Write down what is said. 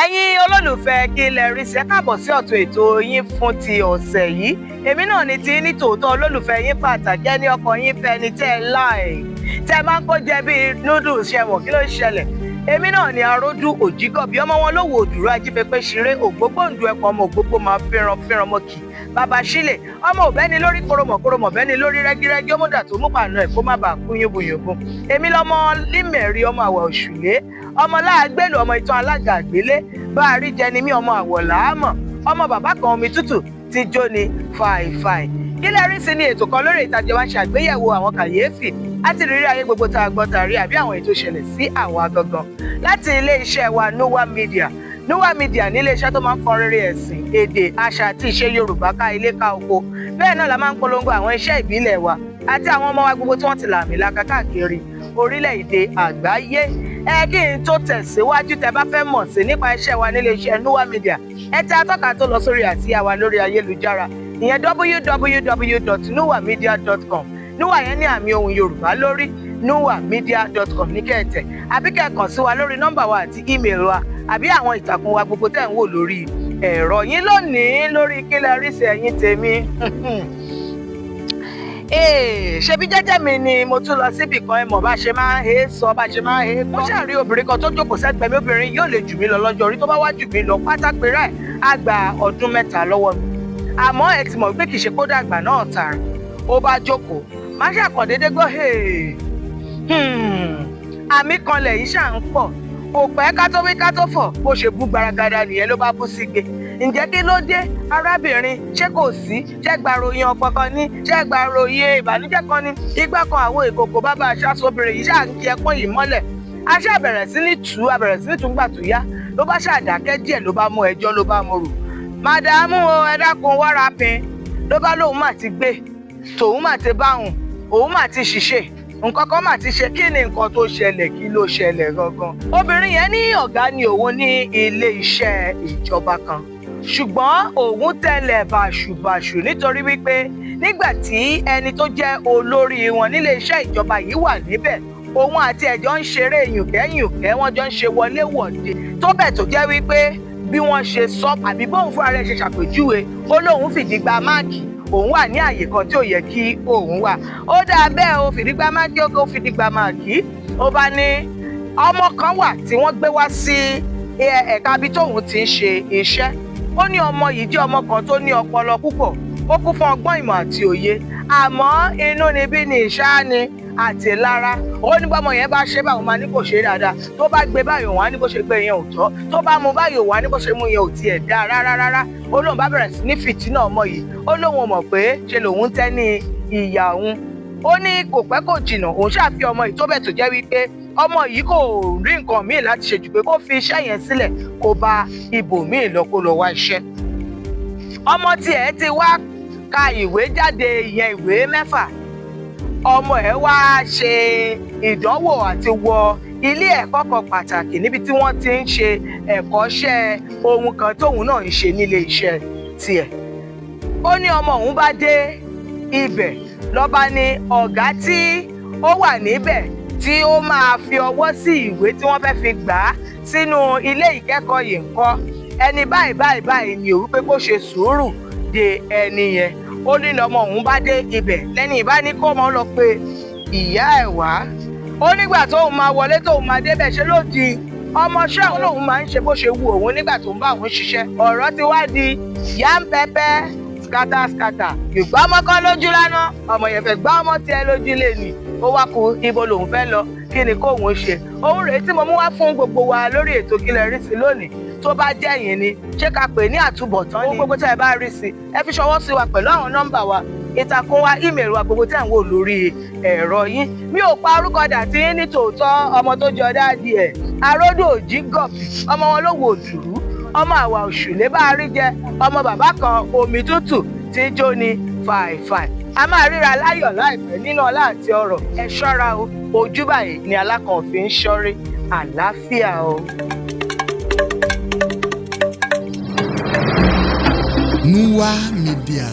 Ẹ̀yin olólùfẹ́ Kí Lẹ Rí Sí, ẹ káàbọ̀ sí ọ̀tún ètò yín fún ti ọ̀sẹ̀ yìí. Èmi náà ni ti ní tòótọ́ olólùfẹ́ yín pàtàkì, ẹni ọkàn yín fẹ́, ẹni tẹ́ ẹ láì tẹ́ ẹ máa ń kó jẹ bíi noodles. Ṣe mọ̀ kí ló ń ṣẹlẹ̀? Èmi náà ni Aródú Òjígọ̀bí, ọmọ wọn lówó òdùrú ajífẹ́pẹ́ ṣeré ògbógbòǹdù ẹ̀pọ̀, ọmọ ògbógbò máa fẹ́ràn fẹ́ràn mọ́kì bàbá sílẹ̀, ọmọ òbẹ́ni lórí koromọ̀ koromọ̀ bẹ́ni lórí rẹ́gírẹ́gí, ọmọdà tó mú pàánù ẹ̀ kó má bàa kú yúnbùyúnbùn. Èmi lọmọ límẹ̀rí, ọmọ àwọ̀ òṣùlé, ọmọ láàgbélù, ọmọ ìtàn alága àgbélé bá a rí jẹni mí, ọmọ àwọ̀ làámọ̀, ọmọ bàbá kan omi tútù ti jó ni fàìfàì. Kí Lẹ Rí Sí ní ètò kan lórí ìtajà wa ń ṣàgbéyẹ̀wò àwọn kàyéfì àti ìrírí ayé gbogbo tá a gbọ́ tá a rí, àbí àwọn ètò ìṣẹ̀lẹ̀ sí àwa gangan, láti ilé iṣẹ́ wa Nowa Media. Nowa Media ní ilé iṣẹ́ tó máa ń fọn rere ẹ̀sìn, èdè, àṣà àti ìṣe Yorùbá ká ilé ká oko. Bẹ́ẹ̀ náà la máa ń polongo àwọn iṣẹ́ ìbílẹ̀ wa àti àwọn ọmọ wa gbogbo tí wọ́n ti làmìlaka káàkiri orílẹ̀-èdè àgbáyé. Ẹ kí n tó tẹ̀síwájú, tẹ́ bá fẹ́ mọ̀ sí nípa iṣẹ́ wa nílé iṣẹ́ Nowa Media, ẹ tẹ atọ́ka tó lọ sórí àsíá wa lórí ayélujára, ìyẹn www.nuwamedia.com. Nuwa yẹn ní àmì ohùn Yorùbá lórí. nuwamedia.com ní kẹ̀tẹ̀, àbí kẹ́ kàn sí wa lórí nọ́mbà wa àti email wa, àbí àwọn ìtàkùn wa gbogbo tẹ́ ń wò lórí ẹ̀rọ yín lónìí lórí Kí Lẹ Rí Sí. Ẹ̀yin tèmi, ṣebí jẹ́jẹ́ mi ni mo tún lọ síbì kan. Ẹ mọ̀ bá ṣe máa ń he sọ, bá ṣe máa ń he. Mo ṣàrí obìnrin kan tó jókòó sẹ́gbẹ̀ẹ́ mi. Obìnrin yóò lè jù mí lọ lọ́jọ́ orí. Tó bá wá jù mí lọ pátápẹ́rẹ́, á gba ọdún 3 lọ́wọ́ mi. Àmọ́ ẹ ti mọ̀ pé kì í ṣe kó dàgbà náà tààrà. Ó bá jókòó, má ṣàkàndéédé gbọ́ àmì kanlẹ̀ yìí ṣà ń pọ̀. Kò pẹ́, ká tó wí ká tó fọ̀, bó ṣe bú gbaragada nìyẹn, ló bá bú sígbe. Ǹjẹ́ kí ló dé, arábìnrin? Ṣé kò sí? Ṣé gbàròyìn ọ̀fọ̀ kan ní? Ṣé gbàròyìn ìbànújẹ́ kan ní? Igbá kan àwo ìkòkò bàbá aṣáṣọ. Obìnrin yìí ṣáà ń kí ẹpọ́n yìí mọ́lẹ̀. A ṣáà bẹ̀rẹ̀ sí ní tù ú, a bẹ̀rẹ̀ sí ní tù ú. Gbà tó yá, ló bá ṣàdákẹ́ díẹ̀, ló bá mú ẹjọ́, ló bá mú rò. Màdàmú o, ẹ dákun, wára pin. Ló bá lóun mà ti gbé, tòun mà ti báhùn, òun mà ti ṣìṣe, nǹkan kan mà ti ṣe. Kí ni nǹkan tó ṣẹlẹ̀? Kí ló ṣẹlẹ̀ gangan? Obìnrin yẹn ní ọ̀gá ni òun ní ilé iṣẹ́ ìjọba kan, ṣùgbọ́n òun tẹ̀lẹ̀ bàṣùbàṣù nítorí wípé nígbà tí ẹni tó jẹ́ olórí wọn nílé iṣẹ́ ìjọba yìí wà níbẹ̀, òun àti ẹ̀jọ́ ń ṣeré yùnkẹ́yùnkẹ́, wọ́n jọ ń ṣe wọléwọ̀de, tó bẹ̀ tó jẹ́ wípé bí wọ́n ṣe sọ àbí bóun fúnra rẹ̀ ṣe ṣàpèjúwe, ó lóun fìdí gba máàkì, òun wà ní àyè kan tí ò yẹ kí òun wà. Ó dáa bẹ́ẹ̀, ó fìdí gba máàkì, ó fìdí gba máàkì. Ó bá ní ọmọ kan wà tí wọ́n gbé wá sí ẹ̀ka bí tóun ti ń ṣe iṣẹ́. Ó ní ọmọ yìí jẹ́ ọmọ kan tó ní ọpọlọ púpọ̀, ó kún fún ọgbọ́n, ìmọ̀ àti òye, àmọ́ inú níbí ni ìṣáá ni àti lára. Ó ní bọ́mọ yẹn bá ṣe báwọn, máa ní kò ṣe dáadáa. Tó bá gbé báyìí, òun á ní bó ṣe gbé yẹn ò tọ́. Tó bá mú báyìí, òun á ní bó ṣe mú yẹn ò tiẹ̀ dáa rárá rárá. Ó lóun bá bẹ̀rẹ̀ sí ní fìtínà ọmọ yìí. Ó lóun ò mọ̀ pé ṣe lòun tẹ́ ní ìyà òun. Ó ní kò pẹ́ kò jìnnà, òun ṣàfi ọmọ yìí tó bẹ̀ tó jẹ́ wípé ọmọ yìí kò rí nǹkan míì láti ṣe jù pé kó fi iṣẹ́ yẹn sílẹ̀, kó bá ibòmíì lọ, kó lọ wá iṣẹ́. Ọmọ tiẹ̀ ti wá ka ìwé jáde, ìyẹn ìwé 6. Ọmọ ẹ̀ wá ṣe ìdánwò àti wọ ilé ẹ̀kọ́ kan pàtàkì níbi tí wọ́n ti ń ṣe ẹ̀kọ́ṣẹ́ ohun kan tóun náà ń ṣe nílé iṣẹ́ tiẹ̀. Ó ní ọmọ òun bá dé ibẹ̀, lọ́ba ní ọ̀gá tí ó wà níbẹ̀ tí ó máa fi ọwọ́ sí ìwé tí wọ́n fẹ́ fi gbà á sínú ilé ìkẹ́kọ̀ọ́ yìí ńkọ́, ẹni báyìí báyìí báyìí ni òun, pé kó ṣe sùúrù de ẹni yẹn. Ó ní lọmọ òun bá dé ibẹ̀, lẹ́ni ìbá ní kó mọ́ lọ pé ìyá ẹ̀ wá. Ó nígbà tóun máa wọlé, tóun máa débẹ̀, ṣe ló di ọmọọṣẹ́ òun lòun máa ń ṣe bó ṣe wu òun nígbà tó ń bá òun ṣiṣẹ́. Ọ̀rọ̀ ti wá di yam pẹpẹ, scatter scatter. Ìgbà ọmọ kan lójú lánàá, ọmọ yẹn fẹ́ gbá ọmọ tiẹ̀ lójú lé ní. Ó wá ku ibo lòun fẹ́ lọ, kí ni kóun ṣe? Òun rèé tí mo mú wá fún gbogbo wa lórí ètò Kí Lẹ Rí Sí lónìí. Tó bá jẹ́ yín ni, ṣé ká pè ní àtúbọ̀tán ni? Gbogbo tẹ́ ẹ bá rí sí, ẹ fi ṣọwọ́ sí wa pẹ̀lú àwọn nọ́mbà wa, ìtàkùn wa, email wa gbogbo tẹ́ ń wò lórí ẹ̀rọ yín. Mi ò pa orúkọ dà tí yín ní tòótọ́, ọmọ tó jọ daddy ẹ̀, Aródò Òjì Gọ̀bì, ọmọ wọn ló wò dùrú, ọmọ àwà òṣùlé bá rí jẹ, ọmọ bàbá kan omi tútù tí jó ni fàìfàì. A máa ríra láyọ̀ láìpẹ́ nínú ọlá àti ọrọ̀. Ẹ ṣọ́ra o, ojú báyìí ni alákàn fi ń ṣọ́rí. Àlàáfíà o. Nuwa Media.